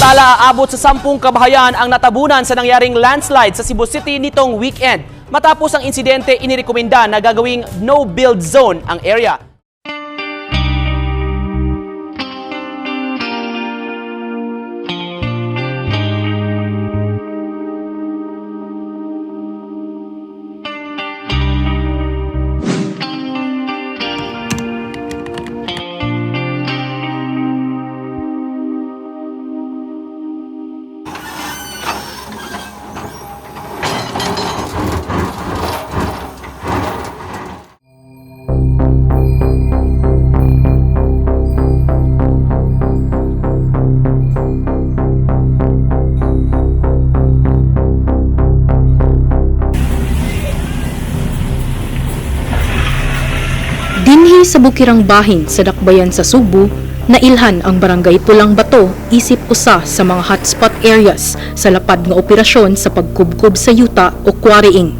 Samantala, aabot sa 10 kabahayan ang natabunan sa nangyaring landslide sa Cebu City nitong weekend. Matapos ang insidente, inirekomenda na gagawing no-build zone ang area. Dinhi sa Bukirang Bahin sa Dakbayan sa Sugbo, nailhan ang Barangay Pulang Bato isip usa sa mga hotspot areas sa lapad nga operasyon sa pagkubkob sa yuta o quarrying.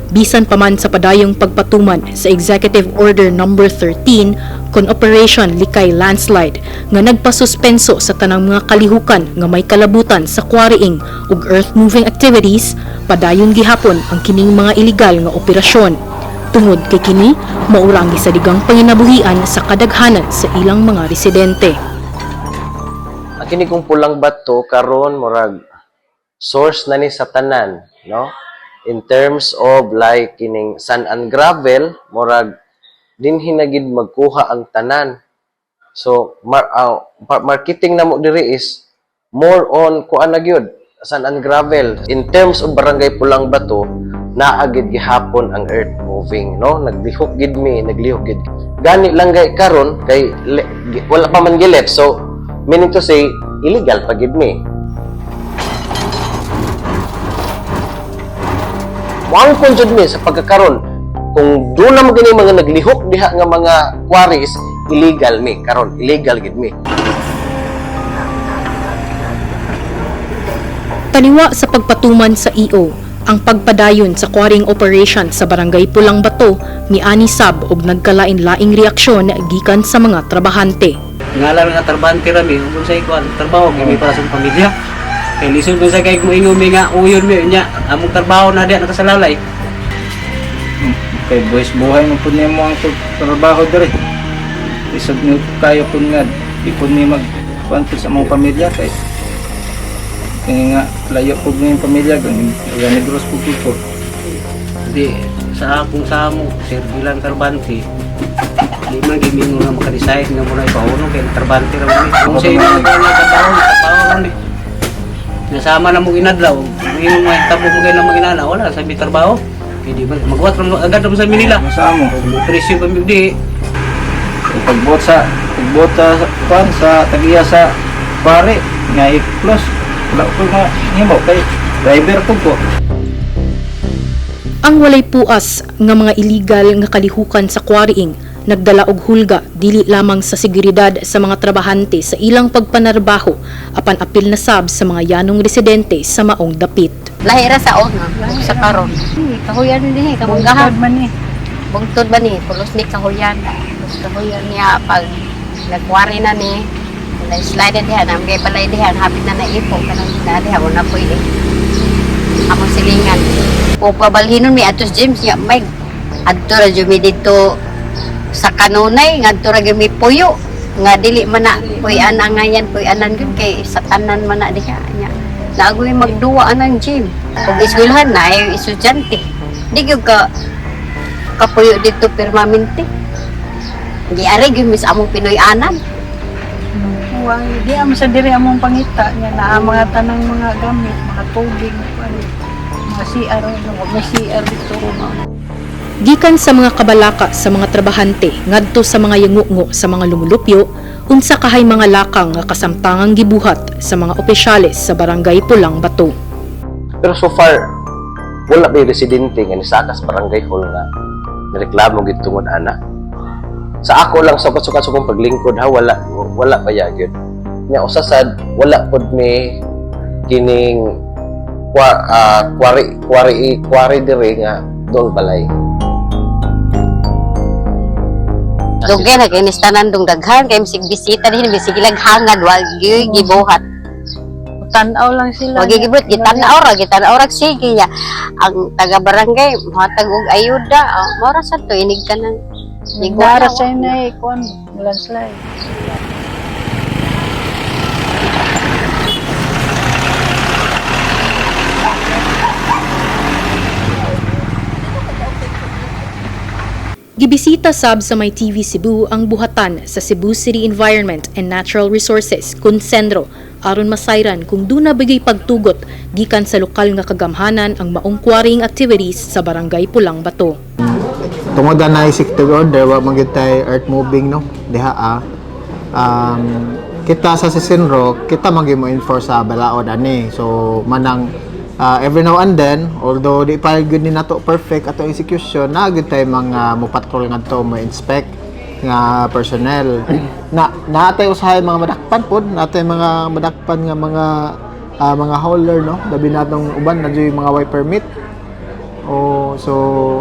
Bisan pa man sa padayong pagpatuman sa Executive Order Number 13 kon Operation Likay Landslide nga nagpasuspenso sa tanang mga kalihukan nga may kalabutan sa quarrying ug earth-moving activities, padayon gihapon ang kining mga iligal nga operasyon. Tungod kay kini, maura ang gisaligang panginabuhian sa kadaghanan sa ilang mga residente. Ang kini kong Pulang Bato karon murag source na ni sa tanan, no? In terms of like kining sand and gravel, murag dinhi na gid magkuha ang tanan. So marketing na mo diri is more on kuan na gyud sand and gravel. In terms of Barangay Pulang Bato, naa gid gihapon ang earth moving, no? Naglihok gid mi, naglihok gid. Gani lang gay karon kay wala pa man gilip. So meaning to say illegal pa gid mi. Moangkon jud mi sa pagkakaron kung doon na mo gini mga naglihok diha nga mga quarries, illegal mi karon, illegal gid mi. Taliwa sa pagpatuman sa EO, ang pagpadayon sa quarrying operation sa Barangay Pulang Bato miani sab og nagkalain-laing reaksyon gikan sa mga trabahante. Ngalan nga trabante rami kung sa ikuan trabaho kay may para sa pamilya. Kay lisod man sa kay moingon mi nga uyon mi nya among trabaho na diha nakasalalay. Kay buwis buhay mo pud nimo ang trabaho diri. Isod ni kayo pud nga di pud ni mag kuan pud sa among pamilya kay kaya nga layo pud ni pamilya gani taga Negros pud ko. Di sa akong samo sir bilang trabante. Di man gid mingon nga maka-decide nga muna ipahunong kay trabante ra mi. Kung sa inyo nga trabaho, trabaho ra ni. Nasama na mong inadlaw, moingon nga tabo mo kay na maginana, wala sa mi trabaho. Kay di man magwat ra agad ra sa Manila. Sa amo Presyo pa mi di. Pagbuot sa kuan sa tagiya sa pare nga i-close wala ko nga nimo kay driver pud ko. Ang walay puas nga mga iligal nga kalihukan sa quarrying nagdala og hulga dili lamang sa seguridad sa mga trabahante sa ilang pagpanarbaho apan apil na sab sa mga yanong residente sa maong dapit. Lahi ra sa una, ug sa karon. Kahuyan din eh, kamanggahan. Bungtod man ni. Bungtod ba ni? Pulos ni kahuyan. Pulos kahuyan niya pag nagwari na ni, na slide na diha, namgay palay diha, hapit na naipo, kanang na diha, wala pwede. Ako silingan. O pabalhinon mi atos James niya, may adto ra jud mi dito sa kanunay, ngadto ra gyud mi puyo nga dili man na puy-an ang ngayan, puy-anan gyud kay sa tanan man na diha nya. Naagoy magduwa anang gym. Ug eskwelahan na ay estudyante. Di gyud ka kapuyo dito permanente. Di ari gyud mis among Pinoy anan. Wang di amo sa diri among pangita nga naa mga tanang mga gamit, mga tubig, ano, mga CR, ano, may CR dito. Gikan sa mga kabalaka sa mga trabahante ngadto sa mga yangungo sa mga lumulupyo, unsa kahay mga lakang nga kasamtangang gibuhat sa mga opisyales sa Barangay Pulang Bato. Pero so far wala may residente nga nisaka sa barangay hall nga nireklamo gid tungod ana. Sa ako lang sukat-sukat sa kong paglingkod ha, wala wala pa ya gyud. Nya usa sad wala pud mi kining kwa, kwari kwari kwari diri nga dol balay. Dugay na kay tanan dong daghan kay misig bisita din bisig ilag hangad wa gyud gibuhat. Tanaw lang sila. Magigibot gitanaw ra, gitanaw ra sige niya. Ang taga barangay mohatag og ayuda. Oh, mao ra sad to inig ka nang Nara sa inay kuan landslide. Gibisita sab sa May TV Cebu ang buhatan sa Cebu City Environment and Natural Resources kun Sendro aron masayran kung duna bigay pagtugot gikan sa lokal nga kagamhanan ang maong quarrying activities sa Barangay Pulang Bato. Tungod na executive order, wa man gyud tay earth moving, no, diha ah. Kita sa Sisinro, kita man gyud mo enforce sa balaod ani. So manang every now and then, although di pa gyud ni nato perfect ato execution, na gyud tay mga mo patrol ngadto, mo inspect nga personnel na naatay usahay mga madakpan pod, natay mga madakpan nga mga mga hauler, no, labi natong uban na yung mga way permit. Oh, so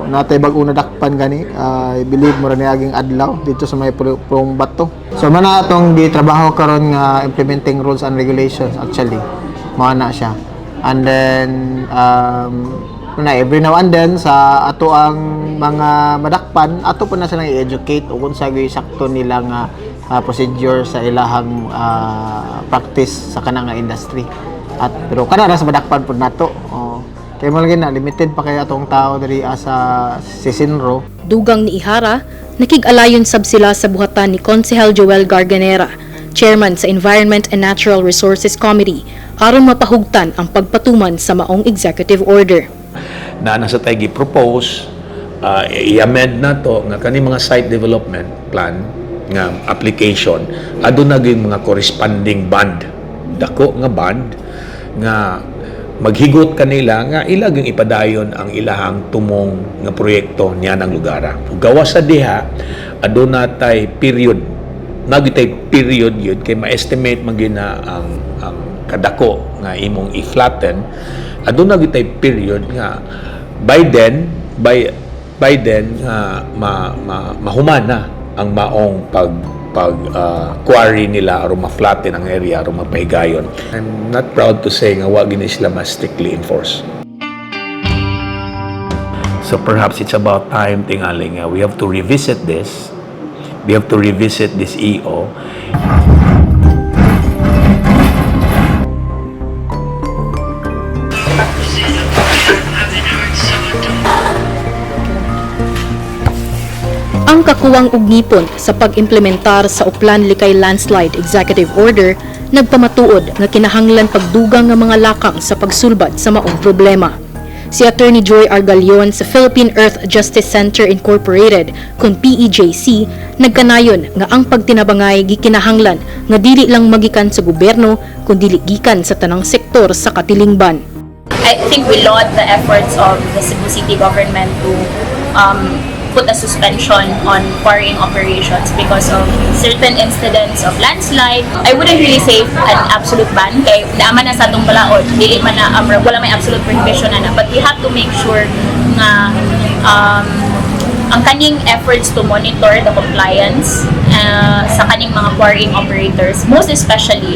natay bag-o na dakpan gani. I believe mo ra niaging adlaw dito sa may Pulong Bato. So man na atong gitrabaho karon nga implementing rules and regulations actually. Mao na siya. And then na every now and then sa ato ang mga madakpan, ato po na silang i-educate o kung sa gyud sakto nila nga procedure sa ilahang practice sa kanang nga industry. At pero kana ra sa madakpan pud nato. Oh. Kaya mo lagi na limited pa kaya atong tao diri sa Sisinro. Dugang ni Ihara, nakig-alayon sab sila sa buhatan ni Konsehal Joel Garganera, chairman sa Environment and Natural Resources Committee, aron mapahugtan ang pagpatuman sa maong executive order. Na nasa tayo gi-propose i-amend na to nga kani mga site development plan nga application, aduna gyud mga corresponding bond, dako nga bond nga maghigot kanila nga ila gyud ipadayon ang ilahang tumong nga proyekto niya ng lugar. Ug gawas sa diha, aduna tay period, nagitay period yun kay ma-estimate man gyud na ang kadako nga imong i-flatten. Aduna gyud tay period nga by then nga ma, ma mahuman na ang maong pag pag quarry nila aron ma-flatten ang area, aron mapahigayon. I'm not proud to say nga wa gini sila ma strictly enforce. So perhaps it's about time tingali nga we have to revisit this. We have to revisit this E EO. Ang kakuwang og ngipon sa pag-implementar sa Oplan Likay Landslide Executive Order nagpamatuod nga kinahanglan pagdugang nga mga lakang sa pagsulbad sa maong problema. Si Attorney Joy Argalion sa Philippine Earth Justice Center Incorporated kun PEJC nagkanayon nga ang pagtinabangay gikinahanglan nga dili lang magikan sa gobyerno kun dili gikan sa tanang sektor sa katilingban. I think we laud the efforts of the Cebu City government to put a suspension on quarrying operations because of certain incidents of landslide. I wouldn't really say an absolute ban kay naa man na sa atong balaod, dili man na wala may absolute prohibition na, but we have to make sure nga ang kaning efforts to monitor the compliance sa kaning mga quarrying operators, most especially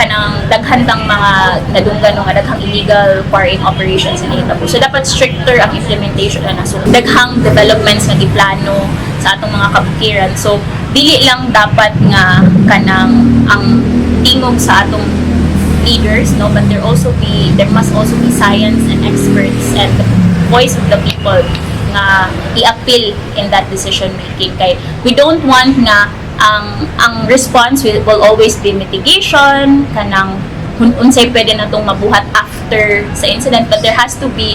kanang daghan tang mga nadunggan nga daghang illegal quarrying operations na nahitabo. So dapat stricter ang implementation na. So daghang developments nga giplano sa atong mga kabukiran. So dili lang dapat nga kanang ang tingog sa atong leaders, no, but there must also be science and experts and the voice of the people nga i-appeal in that decision making, kay we don't want nga ang response will always be mitigation, kanang unsay pwede na tong mabuhat after sa incident, but there has to be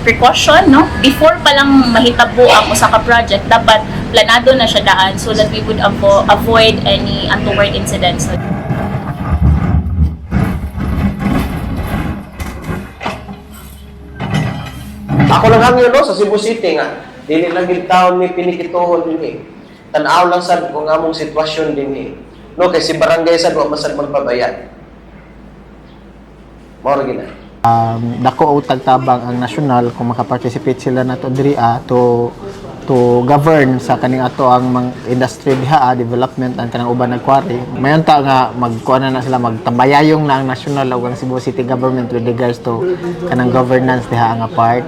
precaution, no, before pa lang mahitabo ang usa ka project. Dapat planado na siya daan so that we would avoid any untoward incidents. Ako lang hangyo, no, sa Cebu City nga dili lang gid taon ni pinikituhon dinhi. Tan-aw lang sad kung among sitwasyon dinhi. No, kay si barangay sad wa man sad magpabaya. Mao ra gina. Dako og tagtabang ang national kung makaparticipate sila nato diri to to govern sa kaning ato ang mang industry diha, development ang kanang uban nagkwari. Mayon ta nga magkuan na na sila, magtambayayong na ang national ug ang Cebu City government with regards to kanang governance diha nga part.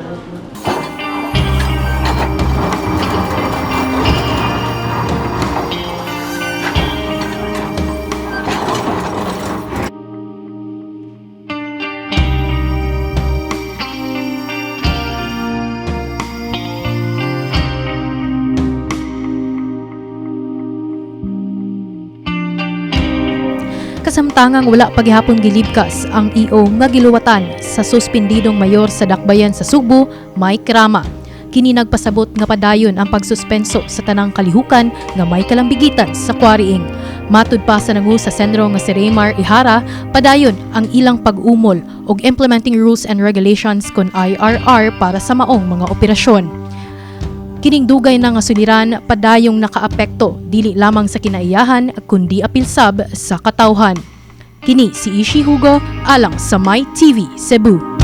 Kasamtangang wala paghihapon gilibkas ang EO nga giluwatan sa suspendidong mayor sa Dakbayan sa Sugbo, Mike Rama. Kini nagpasabot nga padayon ang pagsuspenso sa tanang kalihukan nga may kalambigitan sa quarrying. Matud pa sa nangu sa sentro nga si Raymar Ihara, padayon ang ilang pag-umol og implementing rules and regulations kon IRR para sa maong mga operasyon. Kining dugay na nga suliran padayong nakaapekto dili lamang sa kinaiyahan kundi apil sab sa katawhan. Kini si Ishi Hugo alang sa My TV Cebu.